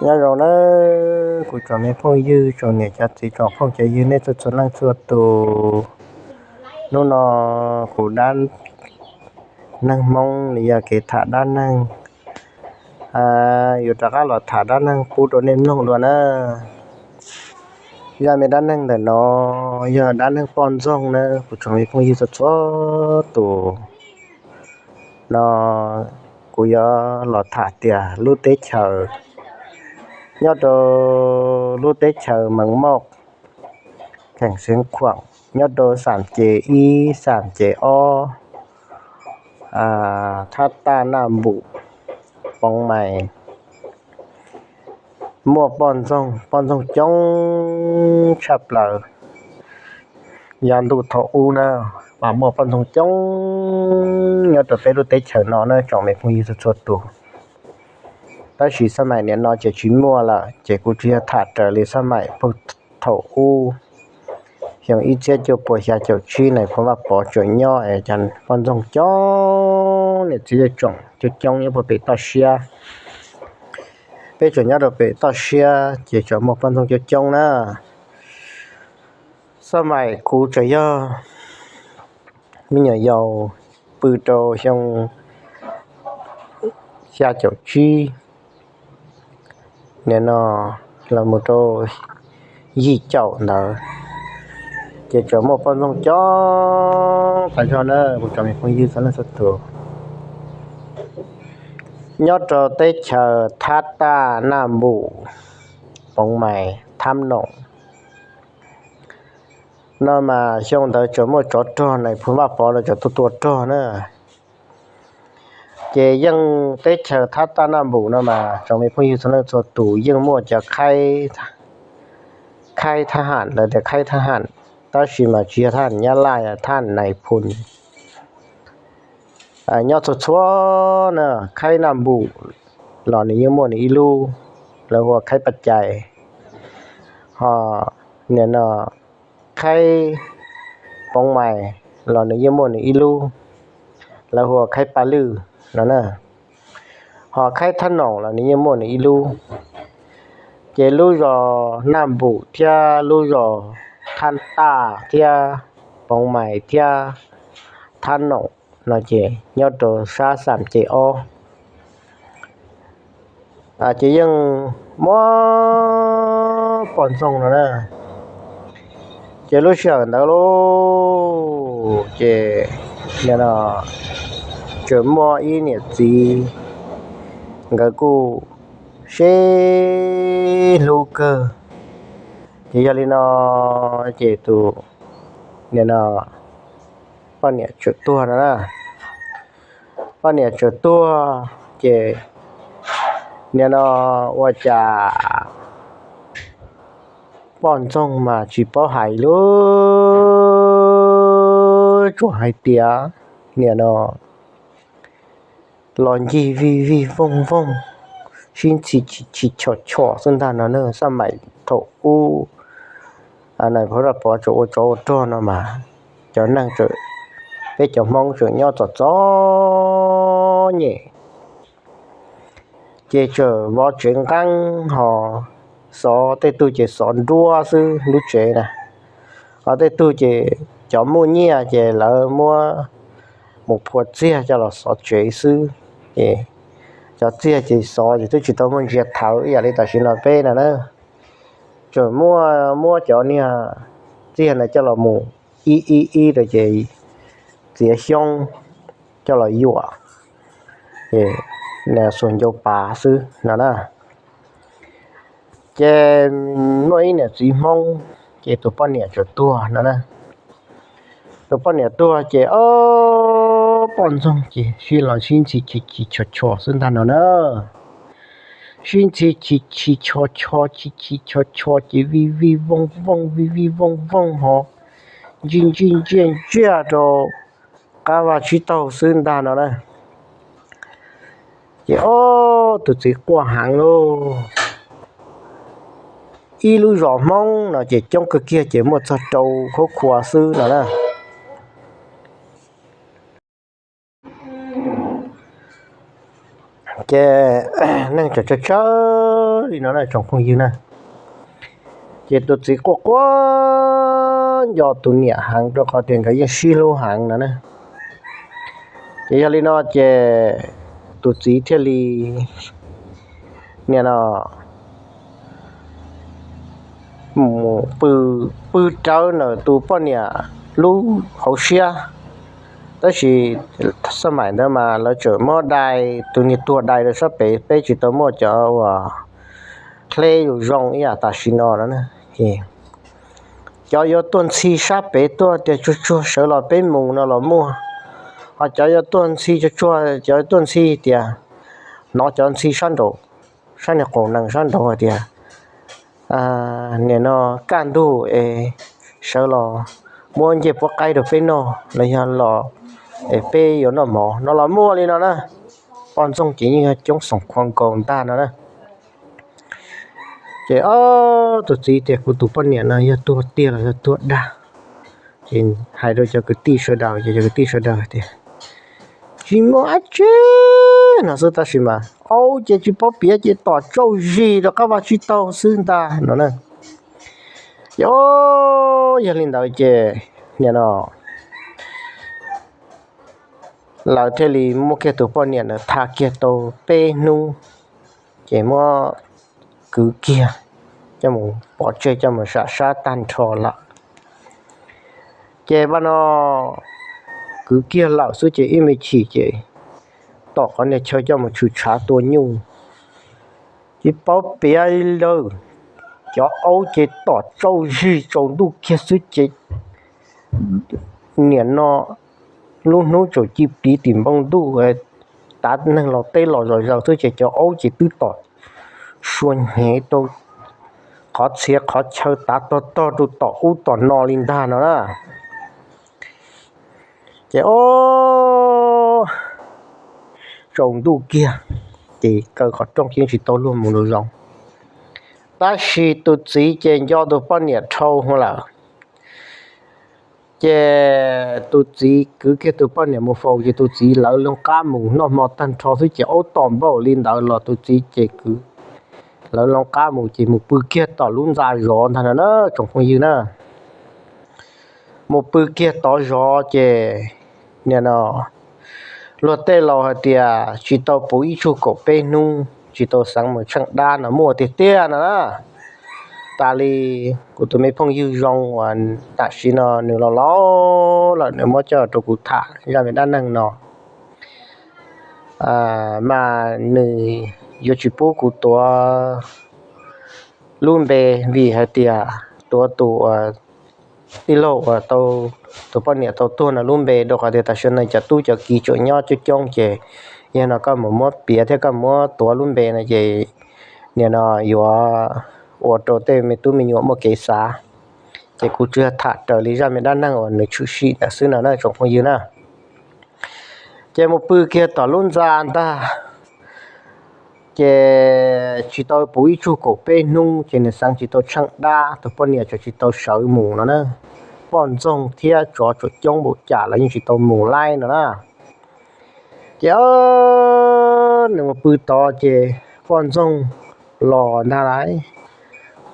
Nyob zoo nawb kuv tsoom me phooj ywg, tsoom niam cov txiv, tsoom phooj cov ywg nej txhua txhua leej txhua tus. Hnub no kuv dab neeg Hmoob li yog kev tham dab neeg, yuav rov qab los tham dab neeg pub rau nej mloog dua na. Zaj me dab neeg ntawm no yog dab neeg poj ntxoog na kuv tsoom me phooj ywg txhua txhua tus. No kuv yuav los tham tias lub teb chaws, nyob rau lub teb chaws Mees Moj, kheem Xeev Khuam, nyob rau xam ces ib, xam ces ob, Thab Taj, Naj Npum, Poov Mais, muaj poj ntxoog, poj ntxoog coob tshaj plaws. Yav ntuj thaum ub na, mas muaj poj ntxoog coob nyob rau peb lub teb chaws no na tsoom me phooj ywg txhua txhua tus. Tab sis xab maim niam no ces tsis muaj lawm, ces kuv tsis yog tham raws li xab maim thaum ub. Xyoo ib txhiab cuaj puas xya caum tsib Nais Phoo Vaj Pov tseem nyob es cov poj ntxoog coob, niam txiv yawg tsoom coob coob nyob puag pem toj siab. Peb tseem nyob rau pem toj siab ces tseem muaj poj ntxoog coob coob na. Xab maim kuv tseem yog me nyuam yaus pw rau xyoo xya caum tsib nim no los mus rau yim caum ntawd, ces tseem muaj poj ntxoog coob tas zog na kuv tsoom me phooj ywg txhua leej txhua tus. Nyob rau teb chaws Thab Taj, Naj Npum, Poov Mais, Thab Noom no mas xyoo ntawd tseem muaj tsov rog, Nais Phoo Vaj Pov los tseem tuaj tua rog na. Ces yeej teb chaws Thab Taj, Naj Npum no mas tsoom me phooj ywg txhua leej txhua tus yeej muaj cov khaib thab ham, lawv tias khaib thab ham, tab sis mas tsis yog thab ham Nyab Laj, thab ham Nais Phoo nyob txhua txhua na. Khaib Naj Npum los nws yeej muaj nws ib lub, lawv hu ua khaib Paj Cai. Ho nim no khaib Poov Mais los nws yeej muaj nws ib lub, lawv hu ua khaib Paj Lwj no na. Ho khaib Thab Noom los nws yeej muaj nws ib lub. Ces lub zos Naj Npum thiab lub zos Thab Taj thiab Poov Mais thiab Thab Noom no ces nyob rau sab xam ces ob. Ces yeej muaj poj ntxoog no na. Ces lub sij hawm ntawd lauj, ces nim no tseem muaj ib niam txiv, nkawd kuj sib hlub kawg. Ces yog li no ces tus nim no poj niam tseem tuag no na. Poj niam tseem tuag ces nim no ua cas poj ntxoog mas tsis paub hais lub, tsuas hais tias nim no los ncig vij vij voog voog, sib ntxhi chim chim chom chom xwb ntag no na. Xab maim thaum ub Nais Phoo Vaj Pov tseem ua tsov ua rog no mas cov neeg, peb cov Hmoob tseem nyob txom txom nyem, ces tseem vov tsev nqeeb ho xov, tej tug ces xov nruab xwb lub tsev na. Ho tej tug ces cov muaj nyiaj ces lawv muab mus phua txiag coj los xov tsev xwb. Ces cov txiag ces xov ces twb tsis tau muaj ntsia thawv ib yam li tam sim no peb no na. Tseem muab, muab cov niag txiag ntawd coj los mus ib ib ib rau ces txiav xyoob coj los yuam, xuas ncau pav xwb no na. Ces muaj ib niam txiv Hmoob, ces tus poj niam tseem tuag no na. Tus poj niam tuag ces ob poj ntxoog ces sib los sib ntxhi chim chim chom chom xwb ntag no na. Sib ntxhi chim chim chom chom chim chim chom chom ces vij vij voog voog vij vij voog voog ho ntsij ntsij ntsiaj ntsiaj rau qab vaj tsib taug xwb ntag no na. Ces ob tug txiv quaj heev lauj. Ib lub zos Hmoob no ces coob kawg kiag ces muaj txog rau khub khua xwb no na. Ces neeg tseem tsawg tsawg li no na tsoom phooj ywg na, ces tus txiv quaj quaj nco tus niam heev rau qhov tias nkawd yeej sib hlub heev no na. Ces yog li no ces tus txiv thiaj li nim no mus pw, pw rawv ntawm tus poj niam lub hauv siab. Tab sis xab maim ntawd mas lawv tseem muab dai, tus niag tuag dai rau sab pem, peb tsis tau muaj cov uas hleb zoo zoo ib yam tam sim no no na. Ces cov yuav tuaj ntxhi sab pem tuaj tias tsuag tsuag sawv los peb mus no los muaj, ho cov yuav tuaj ntxhi tsuag tsuag, cov tuaj ntxhi tias hnov cov ntxhi sab nraum, sab niag qaum nees sab nraud hais tias nim no kaj ntug es sawv los muab ncej puab qaib rau peb noj los yog los es peb yuav noj mov no los muaj li no na. Poj ntxoog ces yeej yog coob xoom khuam nkaus ntag no na. Ces ob tug txiv tias kuv tus poj niam no yog tuag tiag los yog tuag dag. Ces hais rau cov kwv tij sawv daws, ces cov kwv tij sawv daws tias tsis muaj dab tsi no xwb, tab sis mas aub ces tsis paub piav ces tom tsauj zis rau qab vaj tsib taug xwb ntag no na. Ces o, yog li ntawd ces nim no lawv thiaj li muab kiag tus poj niam ntawd tha kiag tau peb hnub, ces muab kwv kiag coj mus pov tseg coj mus sam sab tag nrho lawm. Ces paj no kwv kiag lawm xwb ces ib me chim ces tom qhov niag chaw coj mus tshwm tshav tua nyuj, tsis paub piav lawm, cov aub ces tom tsauj zis tsaus ntuj kiag xwb ces nim no lub hnub tsaus ci pliv tim npoo ntuj, tav neeg los teb los zom zaws xwb ces cov aub ces twb tom sua hnyev rau qhov txhia qhov chaw tav tog tog rau tom ub tom no li ntag no na. Ces o, tsaus ntuj kiag, ces kaw qhov rooj ces yeej tsis tau luag mus nraum zoov. Tab sis tus txiv ces nco tus poj niam dhau lawm. Ces tus txiv kwv kiag tus poj niam mus faus ces tus txiv lawv loo qab mus noj hmo tag nrho xwb ces aub tom npaum li ntawd los tus txiv ces kwv lawv loo qab mus ces mus pw kiag tom lub ntxa zov ntag no na tsoom phooj ywg na. Mus pw kiag tod zov ces nim no luag tej laus hais tias tsis tau puv ib tsug kaum peb hnub tsis tau xeev mus tsheej dab no muaj tiag tiag no na. Tas li kuv tus me phooj ywg zoo uas tam sim no nws laus laus lawm nws muab coj rau kuv tham zaj me dab neeg no, mas nws yuav tsis pub kuv tuav lub npe vim hais tias tuav tus tij laug uas tus poj niam tau tuag no lub npe rau qhov tias tam sim no cov tub cov kiv tseem nyob coob coob ces yog no koj mus muab piav thiab koj muab tuav lub npe no ces nim no yuav ua rau tej me tub me nyuam muaj kev xav. Ces kuv tsuas yog tham raws li zaj me dab neeg uas nws tshwm sim ntawd xwb no na tsoom phooj ywg na. Ces mus pw kiag tom lub ntxa ntag, ces tsis tau puv ib tsug kaum peb hnub ces nws xeev tsis tau tsheej dab, tus poj niam tseem tsis tau sawv mus no na. Poj ntxoog thiab tsov tsuam coob npaum cas los yeej tsis tau mus laij no na. Ces nws mus pw tod ces poj ntxoog los ntag lauj.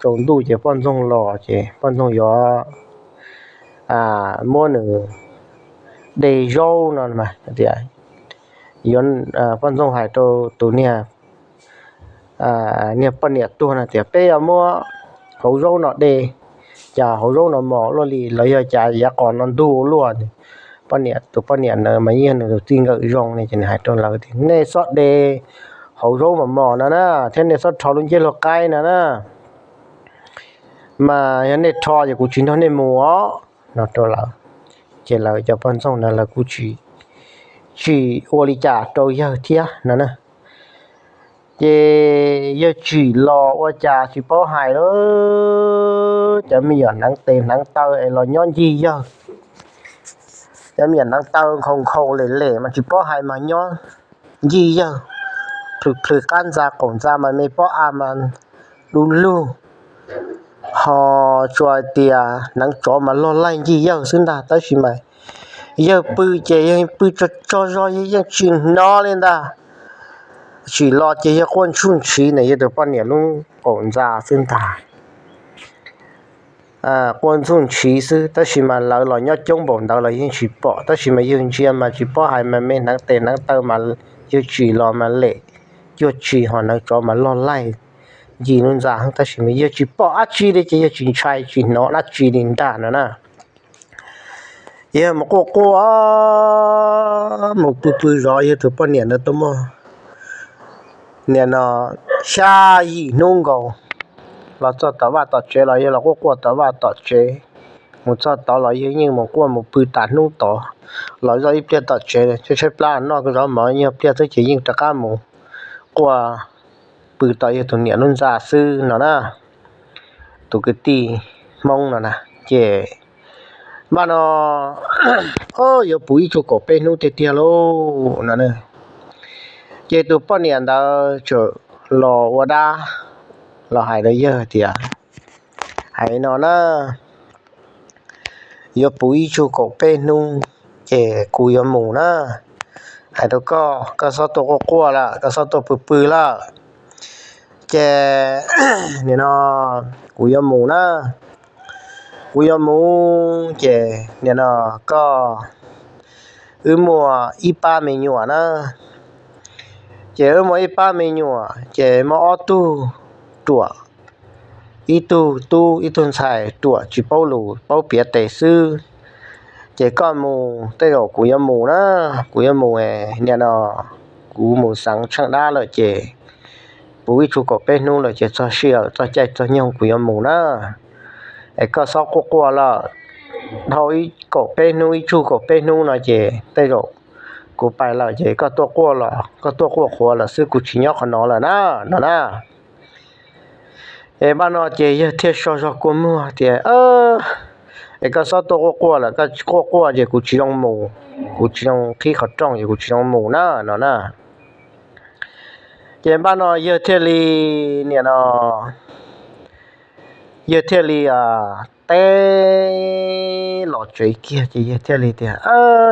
Tsaus ntuj ces poj ntxoog los ces poj ntxoog yuav muab nws de zaub no tias, poj ntxoog hais rau tus niag, niag poj niam tuag no tias peb yuav muab hauv zaub no de, cas hauv zaub no mos luaj li los yog cas yav qos no ntug ua luaj. Poj niam, tus poj niam ntawd mas yeej yog nws tus txij nkawm zoo ne ces nws hais rau lawv tias nej txhob de hauv zaub mos mos no na, thiab nej txhob rho lub nceb luag qaib no na, mas yog nej rho ces kuv tsis nrog nej mus os no rau lawv. Ces lawv cov poj ntxoog ntawd lawv kuj tsis, tsis ua li cas rau yawg thiab no na. Ces yawg tsim los ua cas tsis paub hais lawm, cov me nyuam hneev tes hneev taw es los nyob ncig yawg. Cov me nyuam hneev taw nkhaus nkhaus lem lem mas tsis paub hais mas nyob ncig yawg, plhws plhws qab ntxa qaum ntxa mas me pob av mas du lug, ho tsuas hais tias hneev tsov mas log laig ncig yawg xwb ntag. Tab sis mas yawg pw ces yawg pw tsaug tsaug zog, yawg yeej tsis hnov li ntag. tsim los ces yog quaj ntsuj ntshiv ntawm yawg tus poj niam lub qaum ntxa xwb ntag. Quaj ntsuj ntshiv xwb, tab sis mas lawv los nyob coob npaum ntawd los yeej tsis pom, tab sis mas yawg ntsia mas tsis paub hais mas me hneev tes hneev taw mas yawg tsim los mas lem cuag tsis ho hneev tsov mas loj laij ncig lub ntxa, tab sis mas yawg tsis pom dab tsi li ces yawg tsis ntshai tsis hnov dab tsi li ntag no na. Yawg mus quaj quaj mus pw pw zov yawg tus poj niam ntawd tuaj muaj nim no xya yim hnub nkaus los txog tom vaj tom tsev los yawg los quaj quaj tom vaj tom tsev. Mus txog tod los yawg yeej mus quaj mus pw tas hnub tod los zoj ib pliag tom tsev tshaib tshaib plab noj zov mov nyuag pliag xwb ces yeej rov qab mus quaj pw tom yawg tus niam lub ntxa xwb no na. Tus kwv tij Hmoob no na, ces npaj no yuav puv ib tsug kaum peb hnub tiag tiag lauj no. Ces tus poj niam ntawd txawm los ua dab los hais rau yawg tias, hais no na, yuav puv ib tsug kaum peb hnub ces kuv yuav mus na. Hais rau koj, koj txhob tuaj quaj quaj lawm, koj txhob tuaj pw pw lawm. Ces nim no kuv yuav mus na, kuv yuav mus ces nim no koj, wb muaj ib pab me nyuam na. Ces wb muaj ib pab me nyuam ces muaj ob tug ruam, ib tug tub ib tug ntxhais, ruam tsis paub lus paub piav tes xwb. Ces koj mus, tej zaum kuv yuav mus na, kuv yuav mus, nim no kuv mus xeev tsheej dab lawm ces puv ib tsug kaum peb hnub lawm ces txog sij hawm txog caij txog nyoog kuv yuav mus na. Es koj txhob quaj quaj lawm, dhau ib kaum peb hnub, ib tsug kaum peb hnub no ces tej zaum kuv pais lawm ces koj tuaj quaj los koj tuaj quaj qhuav lawm xwb, kuv tsis nyob qhov no lawm na no na. Es npaj no ces yawg thiaj so zog kua muag tias, es koj txhob tuaj quaj quaj lawm, koj quaj quaj ces kuv tsis zoo mus, kuv tsis zoo qhib qhov rooj ces kuv tsis zoo mus na no na. Ces npaj no yawg thiaj li, nim no yawg thiaj li teb los tsev kiag ces yawg thiaj li tias,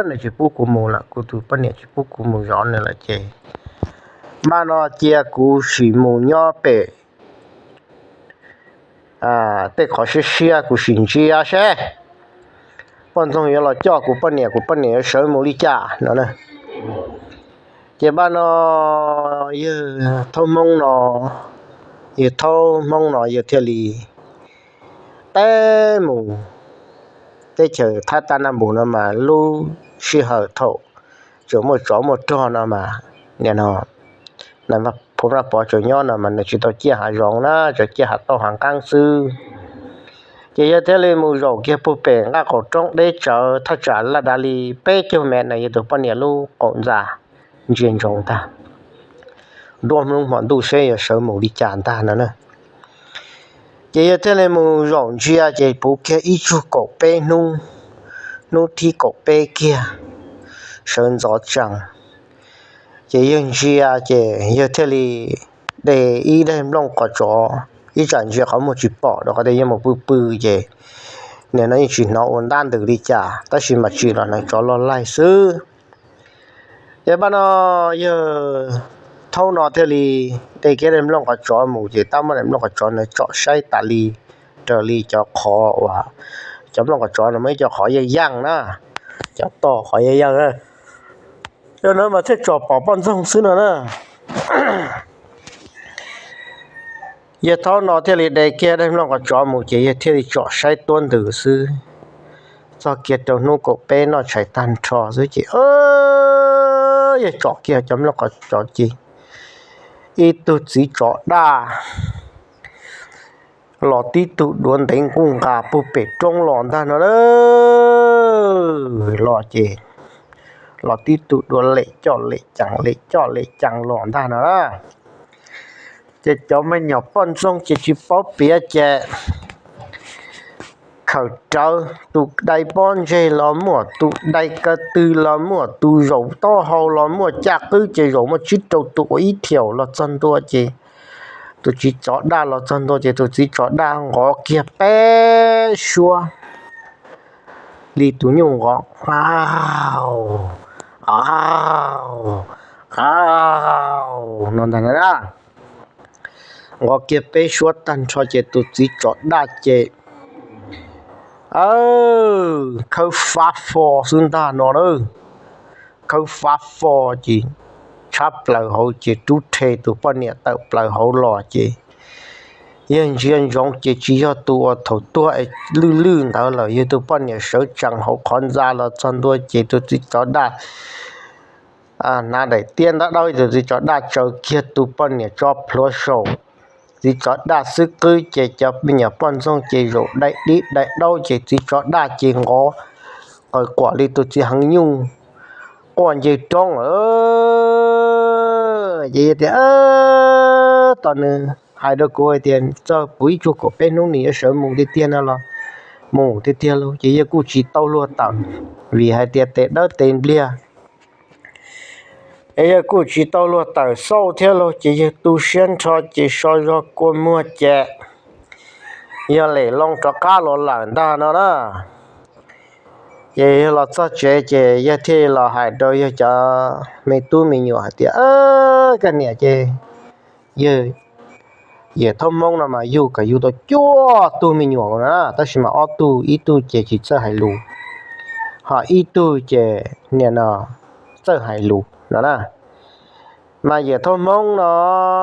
nws tsis pub kuv mus lawm, kuv tus poj niam tsis pub kuv mus zov nws lawm ces npaj no cia kuv sim mus nyob pem tej qhov siab siab, kuv sim ntsia seb poj ntxoog yuav los coj kuv poj niam, kuv poj niam yuav sawv mus li cas no. Ces npaj no yawg thaub hmoob no, yawg thaub hmoob no yawg thiaj li teb mus. Teb chaws thab tab naj npus no mas lub sij hawm thaum tseem muaj tsov muaj rog no mas, nim no Phuv Nraj Pov tseem nyob no mas nws tsis tau ciaj hav zoov na, tseem ciaj hav tauj hav nqeeb xwb. Ces yawg thiaj li mus zaum kiag puag pem nqaj qaum roob deb tsawv thaj tsam laj dav li peb caug mev no, yawg tus poj niam lub qaum ntxa ntsia ntsoov ntag, nruab hnub hmo ntuj seb yog sawv mus li cas ntag no na. Ces yawg thiaj li mus zaum ntsia ces puv kiag ib tsug kaum peb hnub, hnub thib kaum peb kiag sawv ntxov tsees. Ces yawg ntsia ces yawg thiaj li de ib daim nplooj qos tsov, ib tsam ntsia qhov muag tsis pom rau qhov tias yawg mus pw pw ces nim no yeej tsis hnov ua ntab ntws li cas, tab sis mas tsim los hneev tsov loj laij xwb. Ces npaj no yawg thaub no thiaj li de kiag daim nplooj qos tsov mus ces tab muab daim nplooj qos tsov ntawd tsom saib tas li raws li cov qhov uas, cov nplooj qos tsov no muaj ib co qhov yeej yeej na, cov toj qhov yeej yeej, cov no mas thiaj tsom pom poj ntxoog xwb no na. Yawg thaub no thiaj li de kiag daim nplooj qos tsov mus ces yawg thiaj li tsom saib tuab ntws xwb. Txog kiag rau hnub kaum peb noj tshais tag nrho xwb ces yawg tsom kiag cov nplooj qos tsov ces ib tug txiv tsov daj los tib tug duav ntev nquj nqa puag pem roob los ntag no na. Los ces los tib tug duav lem coj lem cees lem coj lem cees los ntag no na. Ces cov me nyuam poj ntxoog ces tsis paub piav ces khawm rawv, tus dai pob ntseg los muaj, tus dai kaw tw los muaj, tus zaum taub hau los muaj, caj qwb ces zaum muaj tsib rau tus ua ib thiaum los txog ntua ces tus txiv tsov daj los txog ntua ces tus txiv tsov daj nqov kiag peb suab li tus nyuj nqov, a, a, Au, no ntag na. Nqov kiag peb suab tag nrho ces tus txiv tsov daj ces khawb fab fo xwb ntag no na. Khawb fab fo ces tshab plaws hauv ces rub rhe tus poj niam tawm plaws hauv los ces yawg ntsia ntsoov ces tsis yog tus uas thaum tuag es lwj lwj ntawd lawm, yog tus poj niam sawv tsees hauv qhov ntxa los txog ntua ces tus txiv tsov daj hnav daim tiab ntab daub, tus txiv tsov daj tsaws kiag tus poj niam tso plhuav saum txiv tsov daj xwb qwb ces cov me nyuam poj ntxoog ces zaum dai dib dai daub ces txiv tsov daj ces nqov qaws quam li tus txiv heev nyuj quaj nce roob. Ces yawg tias, tos nws hais rau kuv hais tias txog puv ib tsug kaum peb hnub nws yuav sawv mus tiag tiag no los mus tiag tiag lauj. Ces yawg kuj tsis tau luag tawm, vim hais tias tes dawb tes npliag es yawg kuj tsis tau luag tawm xauj thiab lauj. Ces yawg tu siab nrho ces so zog kua muag ces yawg lem loo rov qab los lawm ntag no na. Ces yawg los txog tsev ces yawg thiaj los hais rau yawg cov me tub me nyuam hais tias, koj niam ces yawg Yawm Thaub Hmoob no mas yug kom yug tau cuaj tug me nyuam no na, tab sis mas ob tug, ib tug ces tsis txawj hais lus, ho ib tug ces nim no txawj hais lus no na. Mas Yawm Thaub Hmoob no,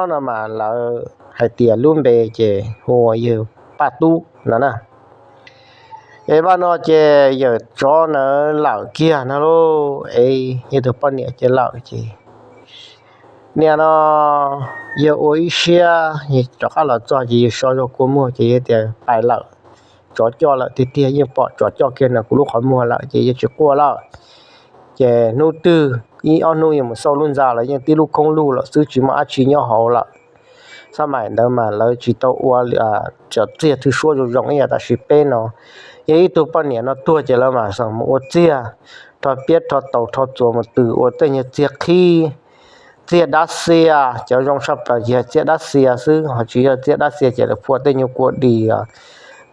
no mas lawv hais tias lub npe ces hu ua yawg Paj Tub no na. Es Paj no ces yawm tsov ntawd lawm kiag no lauj, es yawg tus poj niam ces lawm ces nim no yawg ua ib siab rov qab los txog ces yawg so zog kua muag ces yawg tias pais lawm, tsov coj lawm tiag tiag, yeej pom tsov coj kiag ntawm kuv lub qhov muag lawm ces yawg tsis quaj lawm. Ces hnub twg ib ob hnub yawg mus xauj lub ntxa los yeej tib lub khoob lug lawm xwb, tsis muaj dab tsi nyob hauv lawm. Xab maim ntawd mas lawv tsis tau ua cov txiag thwj suab zoo zoo ib yam tam sim peb no. Yog ib tug poj niam no tuag ces lawv mam xeem mus ua txiag, rho piab rho taus rho txuas mus tws ua tej nyuag txiag qhib, txiag dab xia, cov zoo tshaj plaws ces yog txiag dab xia xwb, ho tsis yog txiag dab xia ces lawv phua tej nyuag kua dis,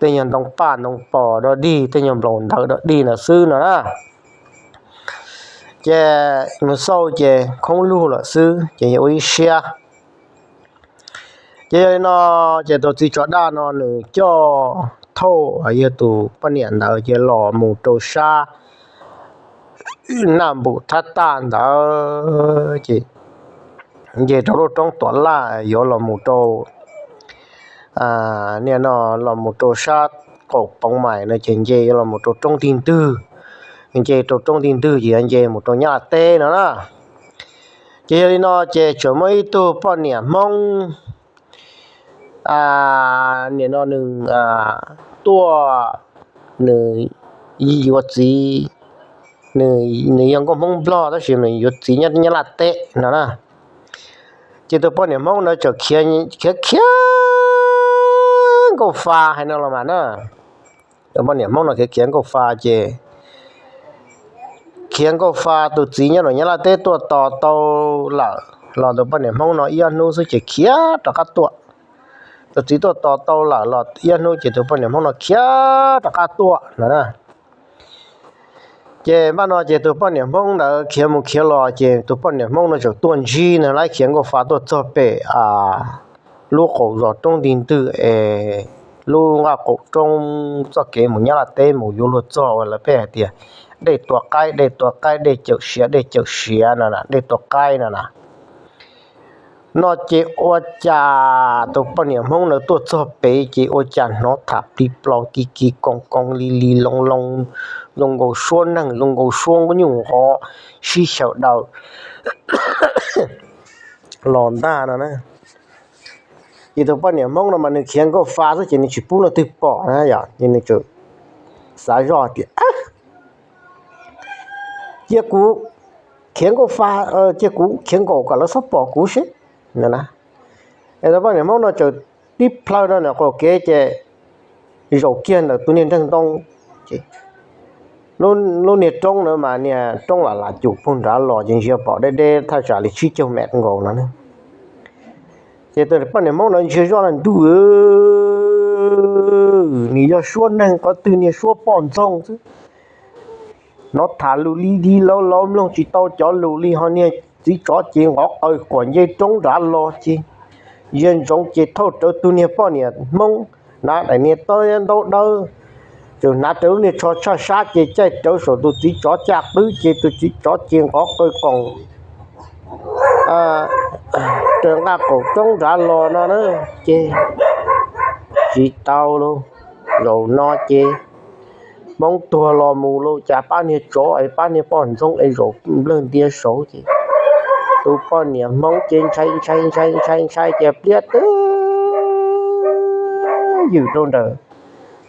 tej nyuag ntoo paj ntoo pos dog dig, tej nyuag nplaum ntawv dog dig ntawd xwb no na. Ces mus xauj ces khoob lug lawm xwb ces yog ua ib siab. Ces yog li no, ces tus txiv tsov daj no nws coj thauj yawg tus poj niam ntawd ces los mus rau sab Naj Npum Thab Taj ntawd ces nce rau lub roob Tuam Laj yuav los mus rau, nim no los mus rau sab qaum Poov Maim no ces nce yuav los mus rau roob Ntig Ntwg, nce rau roob Ntig Ntwg ces yuav nce mus rau Nyab Laj teb no na. Ces yog li no ces tseem muaj ib tug poj niam Hmoob, nim no nws tuaj, nws yuav txiv, nws yog nkauj Hmoob Nplog tab sis nws yuav txiv nyob Nyab Laj teb no na. Ces tus poj niam Hmoob ntawd tseem khiav khiav nkauj fa hais no los mas na. Tus poj niam Hmoob no khiav khiav nkauj fa ces khiav nkauj fa, tus txiv nyob rau Nyab Laj teb tuaj tos tau lawm los tus poj niam Hmoob no ib ob hnub xwb ces khiav rov qab tuaj. Tus txiv tuaj tos tau lawm los ib ob hnub ces tus poj niam Hmoob no khiav rov qab tuaj no na. Ces npaj no ces tus poj niam Hmoob ntawd khiav mus khiav los ces tus poj niam Hmoob no tseem tuaj ntsib nws lawv khiav nkauj fa tuaj txog pem lub qaum zos roob Ntig Ntwg es lub nqaj qaum roob txoj kev mus Nyab Laj teb mus yuav luag txog uas lawv pheej hais tias dej tua qaib, dej tua qaib, dej cawm siav, dej cawm siav no na, dej tua qaib no na. No ces ua cas tus poj niam Hmoob ntawd tuaj txog pem ces ua cas hnov tham plig plaus kis kis koos koos li li loo loo, zoo nkaus suab neeg, zoo nkaus suab nyuj nqov sib xyaw daws los ntag no na. Ces tus poj niam Hmoob no mas nws khiav nkauj fa xwb ces nws tsis pub leej twg pom na yom, ces nws tseem xav zoj tias cia kuv khiav nkauj fa, cia kuv khiav nkaum kom lawv txhob pom kuv seb no na. Es tus poj niam Hmoob no tseem tib plhaw rau ntawm qaum kev ces zaum kiag ntawm tus niag nreeg ntoo, lub niag roob ntawd mas niag roob lam lam cum puag nrad los ces ntsia pom deb deb thaj tsam li tsib caug mev nkaus no na. Ces tus poj niam Hmoob ntawd ntsia zoj na, ntuj, nws yog suab neeg qhov twg, niag suab poj ntxoog xwb. Hnov tham lus li li laub laub mloog tsis tau cov lus li ho niag txiv tsov ces nqov qaws quam nce roob nrad los ces, yawg ntsoov ces thauj rawv tus niag poj niam Hmoob hnav daim niag tob ntaub dawb, tseem hnav rawv lub niag tsho tshaj sab ces caij rawv saum tus txiv tsov caj qwb ces tus txiv tsov ces nqov qaws quam raws nqaj qaum roob nrad los no na, ces tsis tau lauj. Zaum no ces Hmoob tuag los mus lauj, cas pab niag tsov es pab niag poj ntxoog es zaum nplawg ntias saud ces tus poj niam Hmoob ces ntshai ntshai ntshai ntshai ntshai ces pliab twb ywm rau ntawm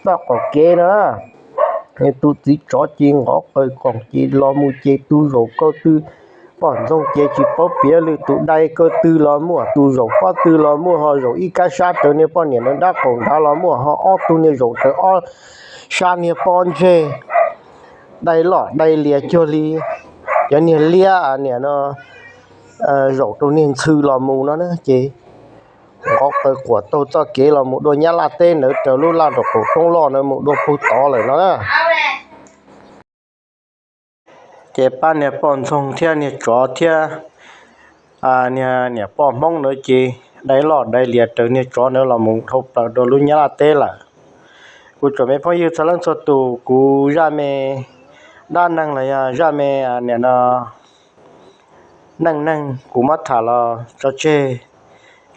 txoj qaum kev no. Tus txiv tsov ces nqov qaws quam ces los mus ces tus zaum ko tw, poj ntxoog ces tsis paub piav lwm tus dai ko tw los muaj, tus zaum pob tw los muaj, ho zaum ib kab sab rawv niag poj niam nrab qaum nrad los muaj, ho ob tug niag zaum rawv ob sab niag pob ntseg, dai loj dai lias cuag li cov niag liab niam no zaum rau niag ntxhw los mus no na ces nqov qaws quam taug txoj kev los mus dua Nyab Laj teb ntawd raws lub laj rau qaum roob loj na mus dua pug tod lawm no na. Ces pab niag poj ntxoog thiab niag tsov thiab niag niam poj Hmoob ntawd ces dai loj dai lias raws niag tsov ntawd los mus dhau plaws rau lub Nyab Laj teb lawm. Kuv tsoom me phooj ywg txhua leej txhua tus, kuv zaj me dab neeg los yog zaj me niam no neej neeg kuv muab tham los tso tseg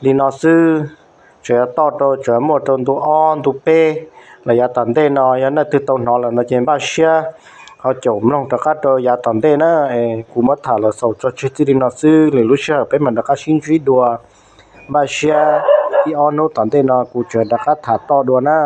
li no xwb. Tseem toj rau, tseem muaj rau ntu ob ntu peb los yav tom ntej no, yog leej twg tau hnov lawm no ces npaj siab ho caum mloog rov qab rau yav tom ntej na. Kuv muab tham los xaus tso tseg txij li no xwb, lwm lub sij hawm peb mam rov qab sib ntsib dua. Npaj siab ib ob hnub tom ntej no kuv tseem rov qab tham toj dua na.